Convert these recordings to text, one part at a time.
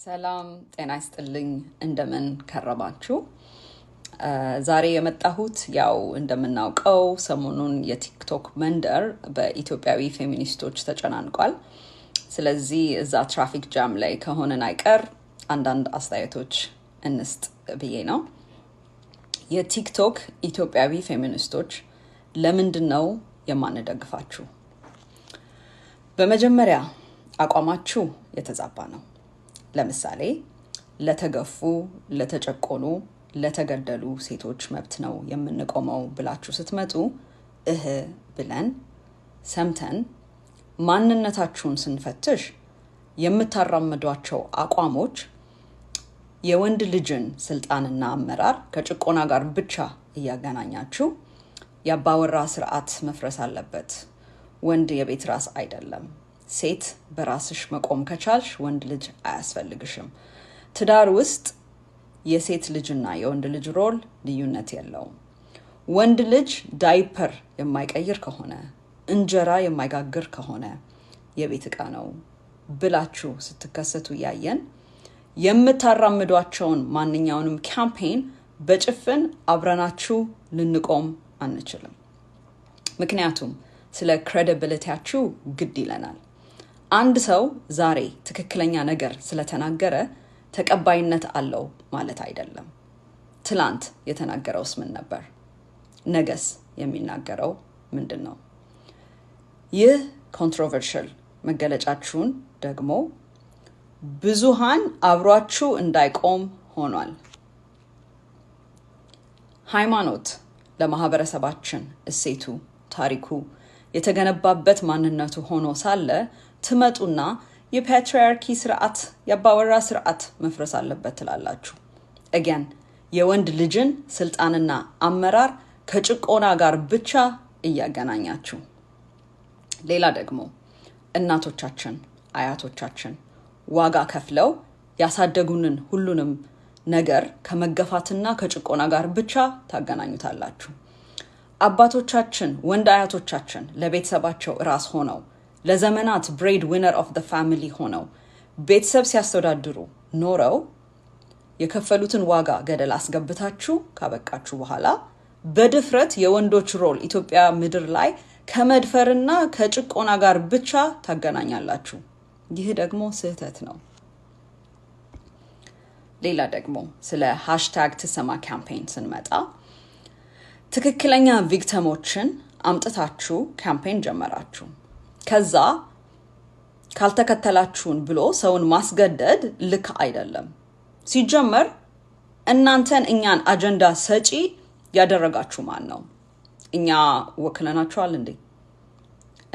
ሰላም ጤና ይስጥልኝ። እንደምን ከረማችሁ? ዛሬ የመጣሁት ያው እንደምናውቀው ሰሞኑን የቲክቶክ መንደር በኢትዮጵያዊ ፌሚኒስቶች ተጨናንቋል። ስለዚህ እዛ traffic jam ላይ ከሆነን አይቀር አንዳንድ አስተያየቶች እንስጥ ብዬ ነው። የቲክቶክ ኢትዮጵያዊ ፌሚኒስቶች ለምንድን ነው የማንደግፋችሁ? በመጀመሪያ አቋማችሁ የተዛባ ነው። ለምሳሌ ለተገፉ፣ ለተጨቆኑ፣ ለተገደሉ ሴቶች መብት ነው የምንቆመው ብላችሁ ስትመጡ እህ ብለን ሰምተን ማንነታችሁን ስንፈትሽ የምታራምዷቸው አቋሞች የወንድ ልጅን ስልጣንና አመራር ከጭቆና ጋር ብቻ እያገናኛችሁ፣ የአባወራ ስርዓት መፍረስ አለበት፣ ወንድ የቤት ራስ አይደለም፣ ሴት በራስሽ መቆም ከቻልሽ ወንድ ልጅ አያስፈልግሽም፣ ትዳር ውስጥ የሴት ልጅና የወንድ ልጅ role ልዩነት የለውም፣ ወንድ ልጅ ዳይፐር የማይቀይር ከሆነ፣ እንጀራ የማይጋግር ከሆነ የቤት ዕቃ ነው ብላችሁ ስትከሰቱ እያየን የምታራምዷቸውን ማንኛውንም campaign በጭፍን አብረናችሁ ልንቆም አንችልም። ምክንያቱም ስለ credibility ያችሁ ግድ ይለናል። አንድ ሰው ዛሬ ትክክለኛ ነገር ስለተናገረ ተቀባይነት አለው ማለት አይደለም። ትላንት የተናገረውስ ምን ነበር? ነገስ የሚናገረው ምንድን ነው? ይህ controversial መገለጫችሁን ደግሞ ብዙሃን አብሯችሁ እንዳይቆም ሆኗል። ሃይማኖት ለማህበረሰባችን እሴቱ፣ ታሪኩ የተገነባበት ማንነቱ ሆኖ ሳለ ትመጡና የ patriarchy ስርዓት፣ የአባወራ ስርዓት መፍረስ አለበት ትላላችሁ። Again የወንድ ልጅን ስልጣንና አመራር ከጭቆና ጋር ብቻ እያገናኛችሁ። ሌላ ደግሞ እናቶቻችን፣ አያቶቻችን ዋጋ ከፍለው ያሳደጉንን ሁሉንም ነገር ከመገፋትና ከጭቆና ጋር ብቻ ታገናኙታላችሁ። አባቶቻችን፣ ወንድ አያቶቻችን ለቤተሰባቸው ራስ ሆነው፣ ለዘመናት bread winner of the family ሆነው ቤተሰብ ሲያስተዳድሩ ኖረው የከፈሉትን ዋጋ ገደል አስገብታችሁ ካበቃችሁ በኋላ በድፍረት የወንዶች role ኢትዮጵያ ምድር ላይ ከመድፈርና ከጭቆና ጋር ብቻ ታገናኛላችሁ። ይህ ደግሞ ስህተት ነው። ሌላ ደግሞ ስለ #ትሰማ campaign ስንመጣ ትክክለኛ victim ኦችን አምጥታችሁ campaign ጀመራችሁ። ከዛ ካልተከተላችሁን ብሎ ሰውን ማስገደድ ልክ አይደለም። ሲጀመር እናንተን እኛን አጀንዳ ሰጪ ያደረጋችሁ ማን ነው? እኛ ወክለናችኋል እንዴ?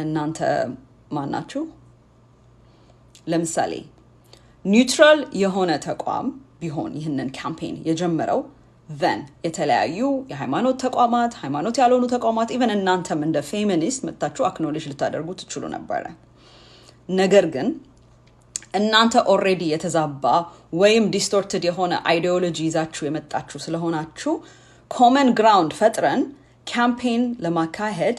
እናንተ ማን ናችሁ? ለምሳሌ neutral የሆነ ተቋም ቢሆን ይህንን campaign የጀመረው፣ then የተለያዩ የሃይማኖት ተቋማት፣ ሃይማኖት ያልሆኑ ተቋማት፣ even እናንተም እንደ ፌሚኒስት መጥታችሁ acknowledge ልታደርጉ ትችሉ ነበረ። ነገር ግን እናንተ already የተዛባ ወይም distorted የሆነ ideology ይዛችሁ የመጣችሁ ስለሆናችሁ common ground ፈጥረን campaign ለማካሄድ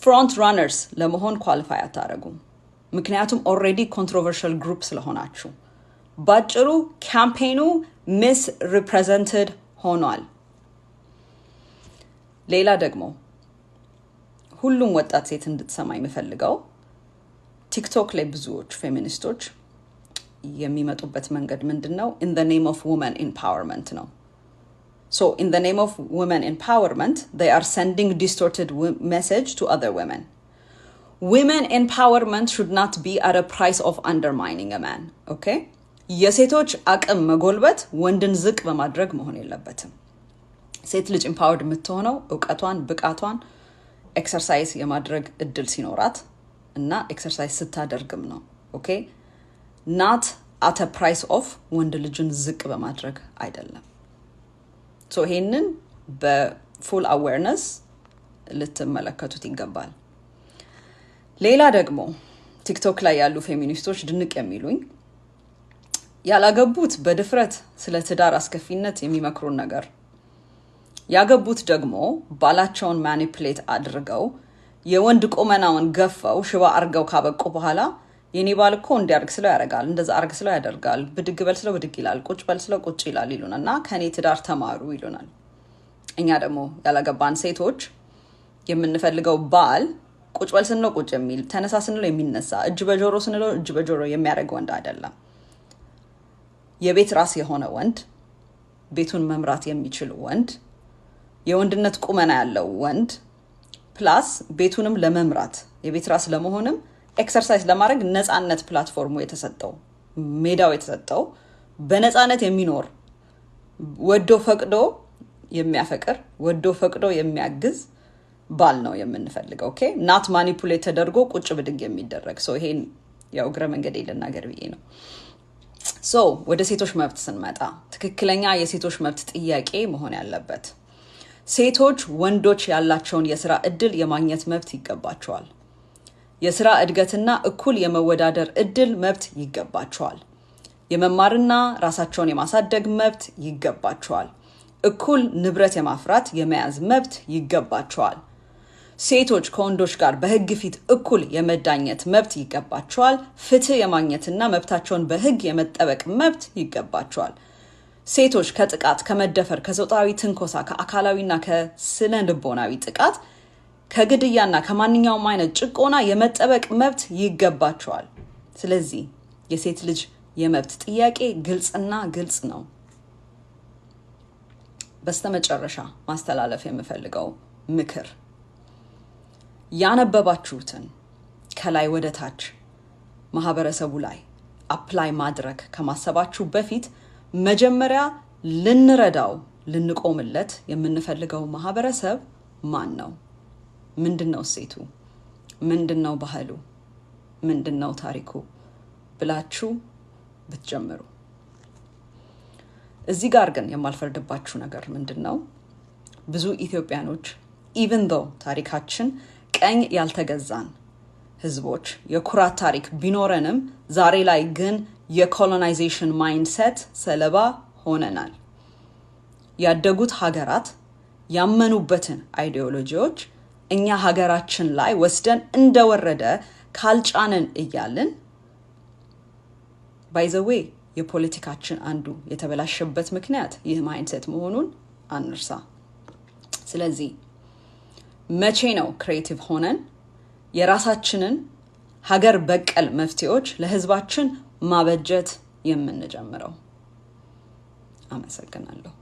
front runners ለመሆን qualify አታደርጉም። ምክንያቱም already controversial group ስለሆናችሁ። ባጭሩ campaign ኑ misrepresented ሆኗል። ሌላ ደግሞ ሁሉም ወጣት ሴት እንድትሰማ የምፈልገው ቲክቶክ ላይ ብዙዎች ፌሚኒስቶች የሚመጡበት መንገድ ምንድን ነው? In the name of women empowerment ነው። So in the name of women empowerment, they are sending distorted message to other women. Women empowerment should not be at a price of undermining a man. Okay? የሴቶች አቅም መጎልበት ወንድን ዝቅ በማድረግ መሆን የለበትም። ሴት ልጅ empowered የምትሆነው እውቀቷን፣ ብቃቷን exercise የማድረግ እድል ሲኖራት እና exercise ስታደርግም ነው። Okay, not at a price of ወንድ ልጅን ዝቅ በማድረግ አይደለም። So ይሄንን በ full awareness ልትመለከቱት ይገባል። ሌላ ደግሞ ቲክቶክ ላይ ያሉ ፌሚኒስቶች ድንቅ የሚሉኝ፣ ያላገቡት በድፍረት ስለ ትዳር አስከፊነት የሚመክሩን ነገር፣ ያገቡት ደግሞ ባላቸውን manipulate አድርገው የወንድ ቁመናውን ገፈው ሽባ አድርገው ካበቁ በኋላ የኔ ባል እኮ እንዲያርግ ስለው ያደርጋል፣ እንደዛ አርግ ስለው ያደርጋል፣ ብድግ በል ስለው ብድግ ይላል፣ ቁጭ በል ስለው ቁጭ ይላል ይሉናል። እና ከኔ ትዳር ተማሩ ይሉናል። እኛ ደግሞ ያላገባን ሴቶች የምንፈልገው ባል ቁጭ በል ስንለው ቁጭ የሚል፣ ተነሳ ስንለው የሚነሳ፣ እጅ በጆሮ ስንለው እጅ በጆሮ የሚያደርግ ወንድ አይደለም። የቤት ራስ የሆነ ወንድ፣ ቤቱን መምራት የሚችል ወንድ፣ የወንድነት ቁመና ያለው ወንድ፣ plus ቤቱንም ለመምራት የቤት ራስ ለመሆንም exercise ለማድረግ ነፃነት platform ኡ የተሰጠው፣ ሜዳው የተሰጠው፣ በነፃነት የሚኖር፣ ወዶ ፈቅዶ የሚያፈቅር፣ ወዶ ፈቅዶ የሚያግዝ ባል ነው የምንፈልገው። Okay, not manipulate ተደርጎ ቁጭ ብድግ የሚደረግ ሰው። ይሄን ያው እግረ መንገዴ ልናገር ብዬ ነው። So ወደ ሴቶች መብት ስንመጣ ትክክለኛ የሴቶች መብት ጥያቄ መሆን ያለበት ሴቶች ወንዶች ያላቸውን የስራ እድል የማግኘት መብት ይገባቸዋል። የስራ እድገትና እኩል የመወዳደር እድል መብት ይገባቸዋል። የመማርና ራሳቸውን የማሳደግ መብት ይገባቸዋል። እኩል ንብረት የማፍራት የመያዝ መብት ይገባቸዋል። ሴቶች ከወንዶች ጋር በሕግ ፊት እኩል የመዳኘት መብት ይገባቸዋል። ፍትህ የማግኘትና መብታቸውን በሕግ የመጠበቅ መብት ይገባቸዋል። ሴቶች ከጥቃት፣ ከመደፈር፣ ከጾታዊ ትንኮሳ፣ ከአካላዊና ከስነ ልቦናዊ ጥቃት፣ ከግድያና ከማንኛውም አይነት ጭቆና የመጠበቅ መብት ይገባቸዋል። ስለዚህ የሴት ልጅ የመብት ጥያቄ ግልጽና ግልጽ ነው። በስተመጨረሻ ማስተላለፍ የምፈልገው ምክር ያነበባችሁትን ከላይ ወደ ታች ማህበረሰቡ ላይ apply ማድረግ ከማሰባችሁ በፊት መጀመሪያ ልንረዳው ልንቆምለት የምንፈልገው ማህበረሰብ ማን ነው? ምንድን ነው እሴቱ? ምንድን ነው ባህሉ? ምንድን ነው ታሪኩ? ብላችሁ ብትጀምሩ። እዚህ ጋር ግን የማልፈርድባችሁ ነገር ምንድን ነው? ብዙ ኢትዮጵያኖች even though ታሪካችን ቅኝ ያልተገዛን ህዝቦች የኩራት ታሪክ ቢኖረንም ዛሬ ላይ ግን የ colonization mindset ሰለባ ሆነናል። ያደጉት ሀገራት ያመኑበትን ideology ዎች እኛ ሀገራችን ላይ ወስደን እንደወረደ ካልጫንን እያልን፣ by the way የፖለቲካችን አንዱ የተበላሸበት ምክንያት ይህ mindset መሆኑን አንርሳ። ስለዚህ መቼ ነው creative ሆነን የራሳችንን ሀገር በቀል መፍትሄዎች ለህዝባችን ማበጀት የምንጀምረው? አመሰግናለሁ።